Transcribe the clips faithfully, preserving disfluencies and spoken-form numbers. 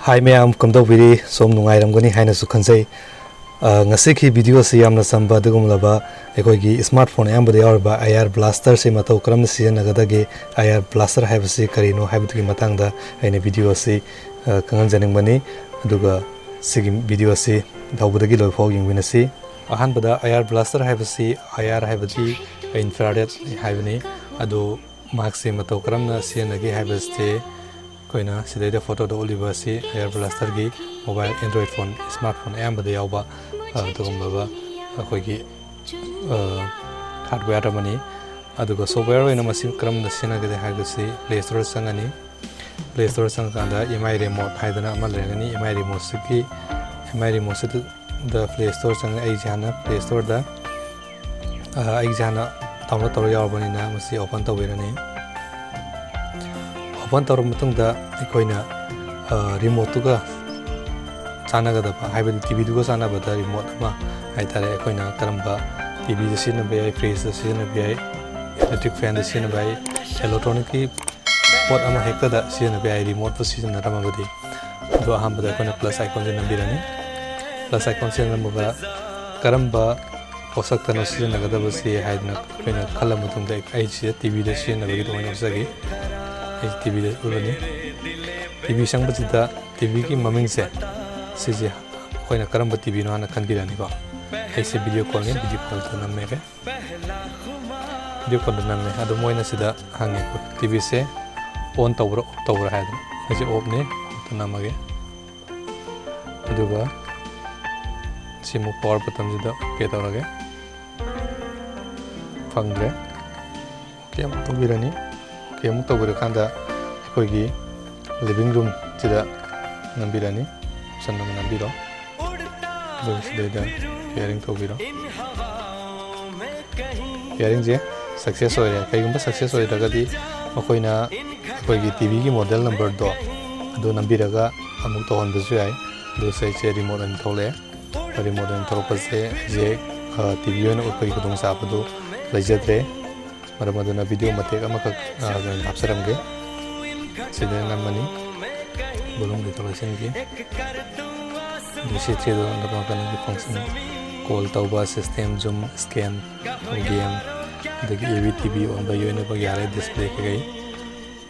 ꯍꯥꯏ ꯃꯌꯥꯝ, ꯀꯝꯗꯧꯕꯤꯔꯤ? ꯁꯣꯝ ꯅꯨꯡꯉꯥꯏꯔꯝꯒꯅꯤ ꯍꯥꯏꯅꯁꯨ ꯈꯟꯖꯩ꯫ ꯑ, ꯉꯁꯤꯒꯤ ꯚꯤꯗꯤꯑꯣ ꯑꯁꯤ ꯌꯥꯝꯅ ꯆꯝꯕ ꯑꯗꯨꯒꯨꯝꯂꯕ ꯑꯩꯈꯣꯏꯒꯤ ꯁ꯭ꯃꯥꯔꯠ ꯐꯣꯟ ꯑꯌꯥꯝꯕꯗ ꯌꯥꯎꯔꯤꯕ ꯑꯥꯏ ꯑꯥꯔ ꯕ꯭ꯂꯥꯁꯇꯔꯁꯤ ꯃꯇꯧ ꯀꯔꯝꯅ ꯁꯤꯖꯤꯟꯅꯒꯗꯒꯦ, ꯑꯥꯏ ꯑꯥꯔ ꯕ꯭ꯂꯥꯁꯇꯔ ꯍꯥꯏꯕꯁꯤ ꯀꯔꯤꯅꯣ ꯍꯥꯏꯕꯗꯨꯒꯤ ꯃꯇꯥꯡꯗ ꯑꯩꯅ ꯚꯤꯗꯤꯑꯣ ꯑꯁꯤ, ꯑ, ꯈꯪꯍꯟꯖꯅꯤꯡꯕꯅꯤ꯫ ꯑꯗꯨꯒ ꯁꯤꯒꯤ ꯚꯤꯗꯤꯑꯣ ꯑꯁꯤ ꯍꯧꯕꯗꯒꯤ ꯂꯣꯏꯐꯥꯎ ꯌꯦꯡꯃꯤꯟꯅꯁꯤ꯫ ꯑꯍꯥꯟꯕꯗ ꯑꯥꯏ ꯑꯥꯔ ꯕ꯭ꯂꯥꯁꯇꯔ ꯍꯥꯏꯕꯁꯤ, ꯑꯥꯏ ꯑꯥꯔ ꯍꯥꯏꯕꯗꯤ ꯏꯟꯐ꯭ꯔꯥꯔꯦꯗ ꯍꯥꯏꯕꯅꯤ꯫ ꯑꯗꯨ ꯃꯍꯥꯛꯁꯤ ꯃꯇꯧ ꯀꯔꯝꯅ ꯁꯤꯖꯤꯟꯅꯒꯦ ꯍꯥꯏꯕꯁꯤ ꯑꯩꯈꯣꯏꯅ ꯁꯤꯗꯩꯗ ꯐꯣꯇꯣꯗ ꯎꯠꯂꯤꯕ ꯑꯁꯤ ꯑꯥꯏ ꯑꯥꯔ ꯕ꯭ꯂꯥꯁꯇꯔꯒꯤ mobile, Android phone, smart phone ꯑꯌꯥꯝꯕꯗ ꯌꯥꯎꯕ, ꯑ, ꯑꯗꯨꯒꯨꯝꯂꯕ ꯑꯩꯈꯣꯏꯒꯤ, ꯑ, ꯍꯥꯔꯗꯋꯦꯌꯔ ꯑꯃꯅꯤ꯫ ꯑꯗꯨꯒ ꯁꯣꯐꯋꯦꯌꯔ ꯑꯣꯏꯅ ꯃꯁꯤ ꯀꯔꯝꯅ ꯁꯤꯖꯤꯟꯅꯒꯗꯦ ꯍꯥꯏꯕꯁꯤ ꯄ꯭ꯂꯦ ꯁ꯭ꯇꯣꯔ ꯆꯪꯉꯅꯤ꯫ ꯄ꯭ꯂꯦ ꯁ꯭ꯇꯣꯔ ꯆꯪꯉꯀꯥꯟꯗ ꯑꯦꯝ ꯑꯥꯏ ꯔꯤꯃꯣꯠ ꯍꯥꯏꯗꯅ ꯑꯃ ꯂꯩꯔꯒꯅꯤ꯫ ꯑꯦꯝ ꯑꯥꯏ ꯔꯤꯃꯣꯠꯁꯤꯒꯤ, ꯑꯦꯝ ꯑꯥꯏ ꯔꯤꯃꯣꯠꯁꯤꯗ ꯄ꯭ꯂꯦ ꯁ꯭ꯇꯣꯔ ꯆꯪꯉꯦ꯫ ꯑꯩꯁꯦ ꯍꯥꯟꯅ ꯄ꯭ꯂꯦ ꯁ꯭ꯇꯣꯔꯗ, ꯑ, ꯑꯩꯁꯦ ꯍꯥꯟꯅ ꯗꯥꯎꯟꯂꯣꯗ ꯇꯧꯔ ꯌꯥꯎꯔꯕꯅꯤꯅ ꯃꯁꯤ ꯑꯣꯄꯟ ꯇꯧꯕꯤꯔꯅꯤ꯫ ꯑꯣꯄꯟ ꯇꯧꯔꯕ ꯃꯇꯨꯡꯗ ꯑꯩꯈꯣꯏꯅ, ꯑ, ꯔꯤꯃꯣꯠꯇꯨꯒ ꯆꯥꯟꯅꯒꯗꯕ, ꯍꯥꯏꯕꯗꯤ ꯇꯤ ꯚꯤꯗꯨꯒ ꯆꯥꯟꯅꯕꯗ ꯔꯤꯃꯣꯠ ꯑꯃ ꯍꯥꯏꯇꯥꯔꯦ, ꯑꯩꯈꯣꯏꯅ ꯀꯔꯝꯕ ꯇꯤ ꯚꯤꯗ ꯁꯤꯖꯤꯟꯅꯕ ꯌꯥꯏ, ꯐ꯭ꯔꯤꯖꯇ ꯁꯤꯖꯤꯟꯅꯕ ꯌꯥꯏ, ꯏꯂꯦꯛꯇ꯭ꯔꯤꯛ ꯐꯦꯟꯗ ꯁꯤꯖꯤꯟꯅꯕ ꯌꯥꯏ, ꯏꯂꯦꯛꯇ꯭ꯔꯣꯅꯤꯛꯀꯤ ꯄꯣꯠ ꯑꯃ ꯍꯦꯛꯇꯗ ꯁꯤꯖꯤꯟꯅꯕ ꯌꯥꯏ, ꯔꯤꯃꯣꯠꯄꯨ ꯁꯤꯖꯤꯟꯅꯔꯝꯃꯒꯗꯤ꯫ ꯑꯗꯣ ꯑꯍꯥꯟꯕꯗ ꯑꯩꯈꯣꯏꯅ ꯄ꯭ꯂꯁ ꯑꯥꯏꯀꯣꯟꯁꯦ ꯅꯝꯕꯤꯔꯅꯤ꯫ ꯄ꯭ꯂꯁ ꯑꯥꯏꯀꯣꯟꯁꯦ ꯅꯝꯃꯒ ꯀꯔꯝꯕ ꯄꯣꯠꯁꯛꯇꯅꯣ ꯁꯤꯖꯤꯟꯅꯒꯗꯕꯁꯤ ꯍꯥꯏꯗꯅ ꯑꯩꯈꯣꯏꯅ ꯈꯜꯂ ꯃꯇꯨꯡꯗ ꯑꯩ ꯁꯤꯗ ꯇꯤ ꯚꯤꯗ ꯁꯤꯖꯤꯟꯅꯕꯒꯤꯗꯃꯛ ꯎꯠꯆꯒꯦ꯫ ꯑꯩ ꯇꯤ ꯚꯤꯗ ꯎꯠꯂꯅꯤ꯫ ꯇꯤ ꯚꯤ ꯆꯪꯕꯁꯤꯗ ꯇꯤ ꯚꯤꯒꯤ ꯃꯃꯤꯡꯁꯦ, ꯁꯤꯁꯦ ꯑꯩꯈꯣꯏꯅ ꯀꯔꯝꯕ ꯇꯤ ꯚꯤꯅꯣ ꯍꯥꯟꯅ ꯈꯟꯕꯤꯔꯅꯤꯀꯣ꯫ ꯑꯩꯁꯦ ꯚꯤꯗꯤꯑꯣ ꯀꯣꯜꯅꯤ, ꯚꯤꯗꯤꯑꯣ ꯀꯣꯜꯗ ꯅꯝꯃꯦꯒꯦ꯫ ꯚꯤꯗꯤꯑꯣ ꯀꯣꯜꯗ ꯅꯝꯃꯦ꯫ ꯑꯗꯣ ꯃꯣꯏꯅ ꯁꯤꯗ ꯍꯪꯉꯦ, ꯇꯤ ꯚꯤꯁꯦ ꯑꯣꯟ ꯇꯧꯕ꯭ꯔꯥ, ꯑꯣꯐ ꯇꯧꯕ꯭ꯔꯥ ꯍꯥꯏꯗꯅ꯫ ꯑꯩꯁꯦ ꯑꯣꯐꯅꯦ, ꯑꯣꯐꯇ ꯅꯝꯃꯒꯦ꯫ ꯑꯗꯨꯒ ꯁꯤꯃꯨꯛ ꯄꯋꯥꯔ ꯕꯇꯟꯁꯤꯗ ꯑꯣꯀꯦ ꯇꯧꯔꯒꯦ꯫ ꯐꯪꯗ꯭ꯔꯦ꯫ ꯑꯣꯀꯦ ꯑꯃꯨꯛ ꯇꯧꯕꯤꯔꯅꯤ꯫ ꯑꯣꯀꯦ ꯑꯃꯨꯛ ꯇꯧꯕꯤꯔꯀꯥꯟꯗ ꯑꯩꯈꯣꯏꯒꯤ ꯂꯤꯕꯤꯡ ꯔꯨꯝꯁꯤꯗ ꯅꯝꯕꯤꯔꯅꯤ꯫ ꯑꯣꯞꯁꯟ ꯑꯃ ꯅꯝꯕꯤꯔꯣ꯫ ꯑꯗꯨꯒ ꯁꯤꯗꯩꯗ ꯄꯤꯌꯥꯔꯤꯡ ꯇꯧꯕꯤꯔꯣ꯫ ꯄꯤꯌꯥꯔꯤꯡꯁꯦ ꯁꯛꯁꯦꯁ ꯑꯣꯏꯔꯦ꯫ ꯀꯩꯒꯨꯝꯕ ꯁꯛꯁꯦꯁ ꯑꯣꯏꯗ꯭ꯔꯒꯗꯤ ꯃꯈꯣꯏꯅ ꯑꯩꯈꯣꯏꯒꯤ ꯇꯤ ꯚꯤꯒꯤ ꯃꯣꯗꯦꯜ ꯅꯝꯕꯔꯗꯣ ꯑꯗꯨ ꯅꯝꯕꯤꯔꯒ ꯑꯃꯨꯛ ꯇꯧꯍꯟꯕꯁꯨ ꯌꯥꯏ꯫ ꯑꯗꯨ ꯁꯤꯁꯦ ꯔꯤꯃꯣꯠ ꯑꯣꯏꯅ ꯊꯣꯛꯂꯛꯑꯦ꯫ ꯔꯤꯃꯣꯠ ꯑꯣꯏꯅ ꯊꯣꯛꯂꯛꯄꯁꯦ ꯍꯧꯖꯤꯛ, ꯑ, ꯇꯤ ꯚꯤ ꯑꯣꯏꯅ ꯎꯠꯄꯒꯤ ꯈꯨꯗꯣꯡꯆꯥꯕꯗꯨ ꯂꯩꯖꯗ꯭ꯔꯦ꯫ ꯃꯔꯝ ꯑꯗꯨꯅ ꯚꯤꯗꯤꯑꯣ ꯃꯇꯦꯛ ꯑꯃꯈꯛ, ꯑ, ꯑꯣꯏꯅ ꯍꯥꯞꯆꯔꯝꯒꯦ꯫ ꯁꯤꯗ ꯅꯝꯃꯅꯤ꯫ volume ꯔꯤꯖꯣꯂꯨꯁꯟꯒꯤ꯫ ꯑꯗꯒꯤ ꯁꯤ ꯊ꯭ꯔꯤꯗ ꯅꯝꯕ ꯀꯩꯅꯣꯒꯤ ꯐꯪꯁꯟ, ꯀꯣꯜ ꯇꯧꯕ, ꯁꯤꯁꯇꯦꯝ, ꯖꯨꯝ, ꯁ꯭ꯀꯦꯟ, ꯒꯦꯝ, ꯑꯗꯒꯤ ꯑꯦ ꯚꯤ ꯇꯤ ꯚꯤ ꯑꯣꯟꯕ ꯌꯣꯏꯅꯕ ꯌꯥꯔꯦ, ꯗꯤꯁꯄ꯭ꯂꯦ ꯀꯩꯀꯩ꯫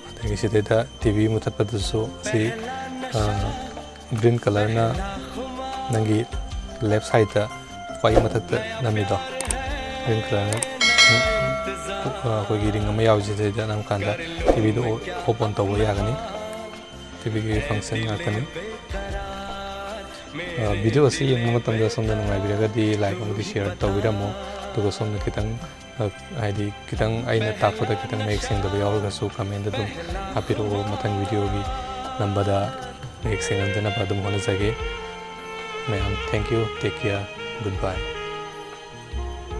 ꯑꯗꯒꯤ ꯁꯤꯗꯩꯗ ꯇꯤ ꯚꯤ ꯃꯨꯊꯠꯄꯗꯁꯨ ꯁꯤ ꯒ꯭ꯔꯤꯟ ꯀꯂꯔꯅ ꯅꯪꯒꯤ ꯂꯦꯐ ꯁꯥꯏꯗꯠꯇ ꯈ꯭ꯋꯥꯏ ꯃꯊꯛꯇ ꯅꯝꯃꯤꯗꯣ, ꯒ꯭ꯔꯤꯟ ꯀꯂꯔꯅ ꯑꯩꯈꯣꯏꯒꯤ ꯔꯤꯡ ꯑꯃ ꯌꯥꯎꯔꯤꯁꯤꯗꯩꯗ ꯅꯝꯀꯥꯟꯗ ꯇꯤ ꯚꯤꯗꯣ ꯑꯣꯐ ꯑꯣꯟ ꯇꯧꯕ ꯌꯥꯒꯅꯤ꯫ ꯇꯤ ꯚꯤꯒꯤ ꯐꯪꯁꯟ ꯉꯥꯛꯇꯅꯤ꯫ ꯚꯤꯗꯤꯑꯣ ꯑꯁꯤ ꯌꯦꯡꯕ ꯃꯇꯝꯗ ꯁꯣꯝꯅ ꯅꯨꯡꯉꯥꯏꯕꯤꯔꯒꯗꯤ ꯂꯥꯏꯛ ꯑꯃꯗꯤ ꯁꯤꯌꯔ ꯇꯧꯕꯤꯔꯝꯃꯣ꯫ ꯑꯗꯨꯒ ꯁꯣꯝꯅ ꯈꯤꯇꯪ, ꯍꯥꯏꯗꯤ ꯈꯤꯇꯪ ꯑꯩꯅ ꯇꯥꯛꯄꯗ ꯈꯤꯇꯪ ꯃꯌꯦꯛ ꯁꯦꯡꯗꯕ ꯌꯥꯎꯔꯒꯁꯨ ꯀꯃꯦꯟꯗ ꯑꯗꯨꯝ ꯍꯥꯞꯄꯤꯔꯛꯑꯣ꯫ ꯃꯊꯪ ꯚꯤꯗꯤꯑꯣꯒꯤ ꯅꯝꯕꯗ ꯃꯌꯦꯛ ꯁꯦꯡꯍꯟꯖꯅꯕ ꯑꯗꯨꯝ ꯍꯣꯠꯅꯖꯒꯦ꯫ ꯃꯌꯥꯝ, thank you, take care, goodbye꯫